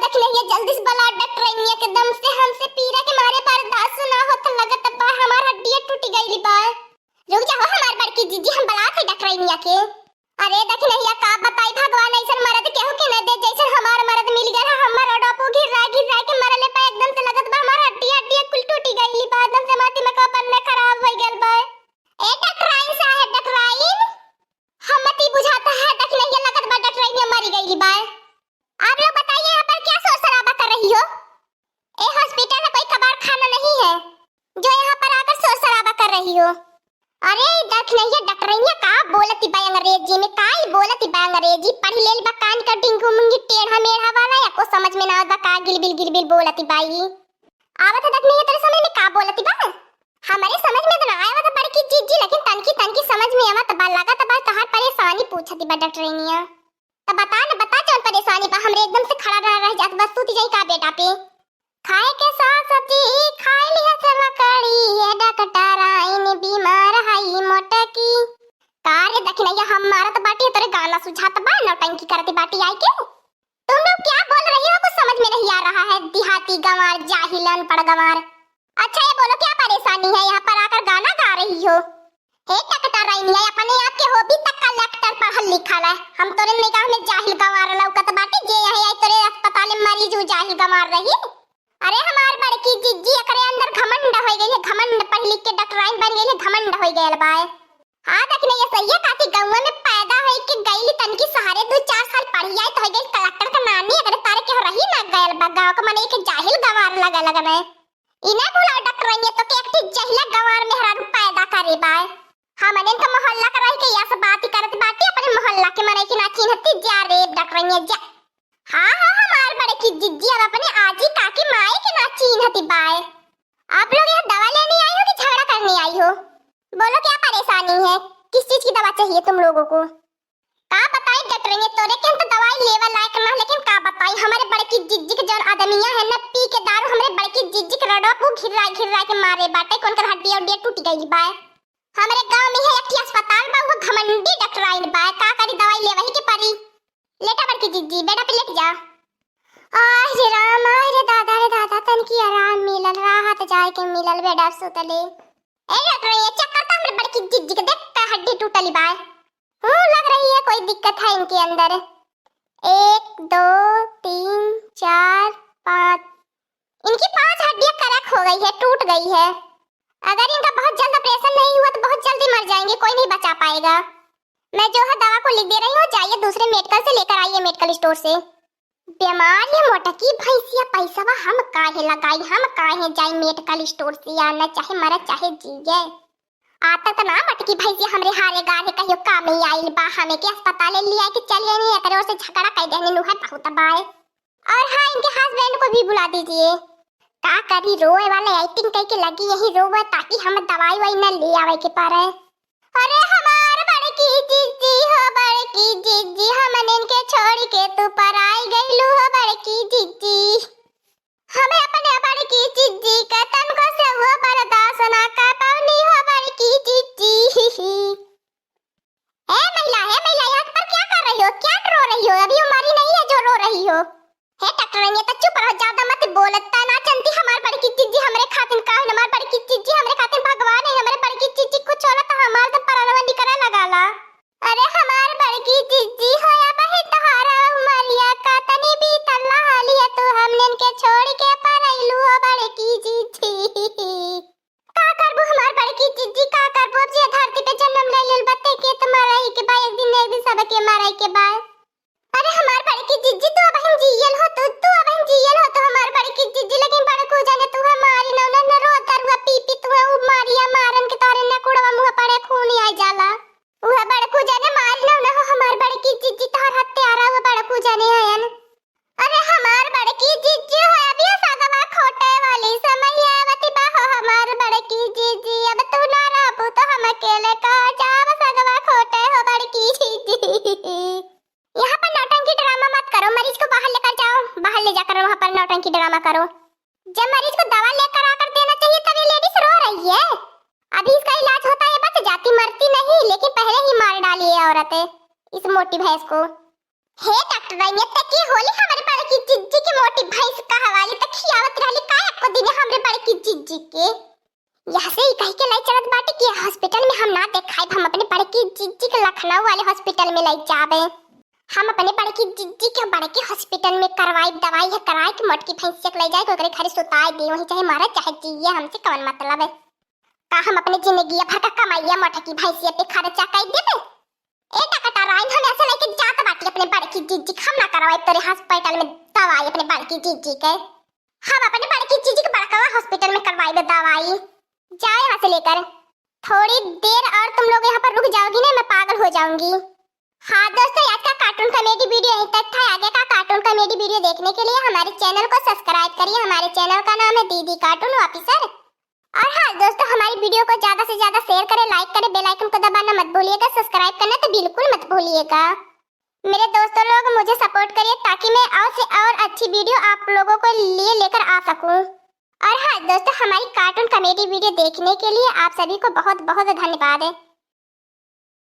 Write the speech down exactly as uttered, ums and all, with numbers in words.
देखी नहीं है, जल्दी से बुला डॉक्टरनिया के, दम से हमसे पीरा के मारे बर्दाश्त ना होत, लगत बा हमार हड्डिया टूटी गइली बा। रुक जा हो हमार बड़की जीजी, हम बुलात है डॉक्टरनिया के। अरे देखी नहीं है, का बताई भगवान, ऐसन मरद केहू के न दे, जैसन हमार मरद मिल गया है। हमार ओडोपो घिर्रा घिर्रा के मरले बा, एकदम से लगत बा हमार हड्डिया हड्डिया कुल टूटी गइली बा, एकदम से हमार दिमाग बनने खराब हो गइल बा। ए डॉक्टराइन साहब, डॉक्टराइन, हम मती बुझाता है, देखी नहीं है, लगत बा डॉक्टरनिया मरी गइली बा। आप लोग बताइए, यहाँ पर क्या शोर शराबा कर रही हो? ए हॉस्पिटल है, कोई कबाड़ खाना नहीं है जो यहाँ पर आकर शोर शराबा कर रही हो। अरे देखी नहीं है, डॉक्टरनिया का बोलती बा अंग्रेजी में, का ही बोलती बा अंग्रेजी, पढ़ी लेल बा कान का डिंगू मुंगी टेढ़ा मेढ़ा वाला, या को समझ में ना आवत बा का गिलबिल गिलबिल बोलती बा ई। आवत है देखी नहीं है, तेरे समझ में का बोलती बा? हमारे समझ में तो ना आवत बड़की जीजी, लेकिन तनकी तनकी समझ में आवत बा, लगत बा तोहार परेशानी पूछती बा डॉक्टरनिया। तो बता न, बता जौन परेशानी बा, हमरे एकदम से खड़ा रह, रह जात बा, सूती जाई का बेटा पे? खाए के साग सब्जी खाए लिहा से लकड़ी, ये डॉक्टराइन बीमार हई मोटकी। का रे दखिनैया, हम मारत बाटी तोरे गाना सुझात बा, नौटंकी करत बाटी आई के। तुम लोग क्या बोल रही हो, कुछ समझ में नहीं आ रहा है, देहाती गंवार, जाहिल, अनपढ़ गंवार। अच्छा ये बोलो, क्या परेशानी है, यहाँ पर आकर गाना गा रही हो? हे डॉक्टरनिया, अपने आप के हो भी तक कलेक्टर पढ़ल लिखल है, हम तोरे निगाह में जाहिल गंवार लौकत बाटी, जे यहाँ आई तोरे अस्पताल में मरीज उ जाहिल गंवार रही। अरे हमार बड़की जिज्जी, एकरे अंदर घमंड होइ गइल है, घमंड, पढ़ लिख के डॉक्टराइन बन गइल है, घमंड होइ गइल बा। हाँ, देखी नहीं है, सही है, काकी गौवा में पैदा होई के गइली, तनकी सहरे दू चार साल पढ़ी आई तो होइ गइल कलेक्टर का नानी, एकरे तारे केहू रही ना गइल बा, गाँव का मने एक जाहिल गंवार लगे लगन है। इन्हें बुलाओ डॉक्टरनिया, तो के एक ठे जहिला गंवार मेहरारू पैदा करे बा। हमने इनका मोहल्ला का रह के यस बात करत बाटी, अपने मोहल्ला के मनई के ना चिन्हती, जा रे डॉक्टरनिया जा। हाँ, हाँ, हमार बड़की जिज्जी अब अपने आजी काकी माई के ना चिन्हती बाय। आप लोग यहाँ दवा लेने आई हो कि झगड़ा करने आई हो? बोलो, क्या परेशानी है, किस चीज की दवा चाहिए तुम लोगों को? का बताई डॉक्टरनिया, तोरे के हम तो दवाई लेवा लायक ना, लेकिन का बताई, हमारे बड़की जिज्जी के जौन आदमिया है ना, पी के दारू हमरे बड़की जिज्जी के रडवा को घिर्रा घिर्रा के मारे बाटे, कौन कर हड्डिया उड्डिया टूट गई बाय। हमरे गाँव में है एक ठे अस्पताल बा, वो घमंडी डॉक्टराइन बा, का करी, दवाई लेवा ही के परी। लेटा बड़की जिज्जी, बेड पे लेट जा। आह रे राम, आह रे दादा, रे दादा, तनकी आराम मिलल, राहत जाए के मिलल, बेड पे सुतले। ए डॉक्टरनिया, चेक करता हमरे बड़की जिज्जी के, देख का हड्डी टूटली बाय। हम्म, लग रही है कोई दिक्कत है इनके अंदर। एक, दो, तीन, चार, पाँच, इनकी पांच हड्डियां क्रैक हो गई है, टूट गई है। अगर इनका बहुत जल्द ऑपरेशन नहीं हुआ तो बहुत जल्दी मर जाएंगे, कोई नहीं बचा पाएगा। मैं जो है दवा को लिख दे रही हूँ, जाइए दूसरे मेडिकल से लेकर आइए, मेडिकल स्टोर से। बीमार ये मोटकी भैंसिया, पैसवा हम काहे लगाई, हम काहे जाई मेडिकल स्टोर से, आना चाहे मरा चाहे जिए। आज तक त ना मटकी भैंसी हमरे हारे गारे कहियो काम ही आइल बा, हमें के अस्पताल ले लिया के चल गए, एकरे ओर से झगड़ा कर देने नु है बहुत बाय। और हाँ, इनके हस्बैंड को भी बुला दीजिए। का करी, रोए वाले एक्टिंग करके लगी यही रोवे, ताकि हम दवाई वाई न ले आवे के पड़े। अरे हमार बड़की जिज्जी हो, बड़की जिज्जी, हमन इनके छोड़ के तू पराई गइलू हो, बड़की जिज्जी। हमें अपने बड़की जिज्जी के तनको से वो बर्दाश्त ना कर पौनी हो बड़की जिज्जी। ए महिला, हे महिला, यहाँ पर क्या कर रही हो? क्या रो रही हो? अभी वो मरी नहीं है जो रो रही हो। हे डॉक्टरनिया, तो चुप रहो, ज्यादा मत बोलत। ता ना चलती हमार बड़की जिज्जी हमरे खातिन का है, हमार बड़की जिज्जी हमरे खातिन भगवान है, हमरे बड़की जिज्जी कुछ होला तो हमार तो परानवा निकला लगाला। अरे हमार बड़की जिज्जी हो, अबही तोहार उमरिया का तनी बीतल रहलिया, तू हमनिन के छोड़ के परैलू हो बड़की जिज्जी। का करबू हमार बड़की जिज्जी, का करबू? अब जे धरती पे जन्म ले लेल बा, ते के त मरही के बा, एक दिन न एक दिन सबके मरही के बा। अरे हमार बड़की जिज्जी, तू अबहिन जियल हो, तू, तू अबहिन जियल हो, तू हमार बड़की जिज्जी, लेकिन बड़कू जाने तू हमारी नौना न रो दरुआ पी पी तू उमरिया मारन के तोरे न कुड़वा मुँह पड़े खून आई जाला। उहे बड़कू जने मारी ना, ना हो हमार बड़की जिज्जी, तोहर हत्यारा उहे बड़कू जने हयन। अरे हमार बड़की जिज्जी हो, अभी सगवा खोटे वाली समय आवत बा हो हमार बड़की जिज्जी, अब तू ना रहबू तो हम अकेले का जाब सगवा खोटे हो बड़की जिज्जी। यहाँ पर नौटंकी ड्रामा मत करो, मरीज को बाहर लेकर जाओ, बाहर ले जाकर वहाँ पर नौटंकी ड्रामा करो। जब मरीज को दवा लेकर आकर देना चाहिए तब ये लेडीज रो रही है। अभी इसका इलाज होता है, बच जाती, मरती नहीं, लेकिन पहले ही मार डाली ये औरत इस मोटी भैंस को। हे डॉक्टरनिया, ते की होली हमारे बड़की जिज्जी के मोटी भैंस कहवाली त खियावत रहली का एको दिन हमरे बड़की जीजी के। यहाँ से ही कह के लाई चलत बाटे कि हॉस्पिटल में हम ना देखाइब, हम अपने बड़की जीजी के लखनऊ वाले हॉस्पिटल में लाई जाबे। हम अपने बड़की जीजी के बड़के हॉस्पिटल में करवाइब दवाई, है कराए के मोटकी भैंसिया के लाई जाए के ओकरे घरे सुताए दी, वहीं चाहे मरे चाहे जिए, हमसे कवन मतलब है। का हम अपने जिंदगी भर का कमाइया मोटकी भैंसिया पे खर्चा कर देबे? ए डॉक्टर राइन, हम ऐसे लेके जात बाटी अपने बड़की जीजी के, हम ना करवाई तोरे हॉस्पिटल में दवाई अपने बड़की जीजी के। हम अपने बड़की जीजी के बड़कवा हॉस्पिटल में करवाई दे दवाई। जाओ यहाँ से लेकर। थोड़ी देर और तुम लोग यहाँ पर रुक जाओगी ना, मैं पागल हो जाऊंगी। हाँ दोस्तों, आज का कार्टून कॉमेडी वीडियो यहीं तक था। आगे का कार्टून कॉमेडी वीडियो देखने के लिए हमारे चैनल को सब्सक्राइब करिए। हमारे चैनल का नाम है दीदी कार्टून ऑफिसर। और हाँ दोस्तों, हमारी वीडियो को ज्यादा से ज्यादा शेयर करें, लाइक करें, बेल आइकन को दबाना मत भूलिएगा, सब्सक्राइब करना तो बिल्कुल मत भूलिएगा। मेरे दोस्तों लोग, मुझे सपोर्ट करिए ताकि मैं और से और अच्छी वीडियो आप लोगों के लिए लेकर आ सकूं। और हाँ दोस्तों, हमारी कार्टून कॉमेडी वीडियो देखने के लिए आप सभी को बहुत बहुत धन्यवाद है।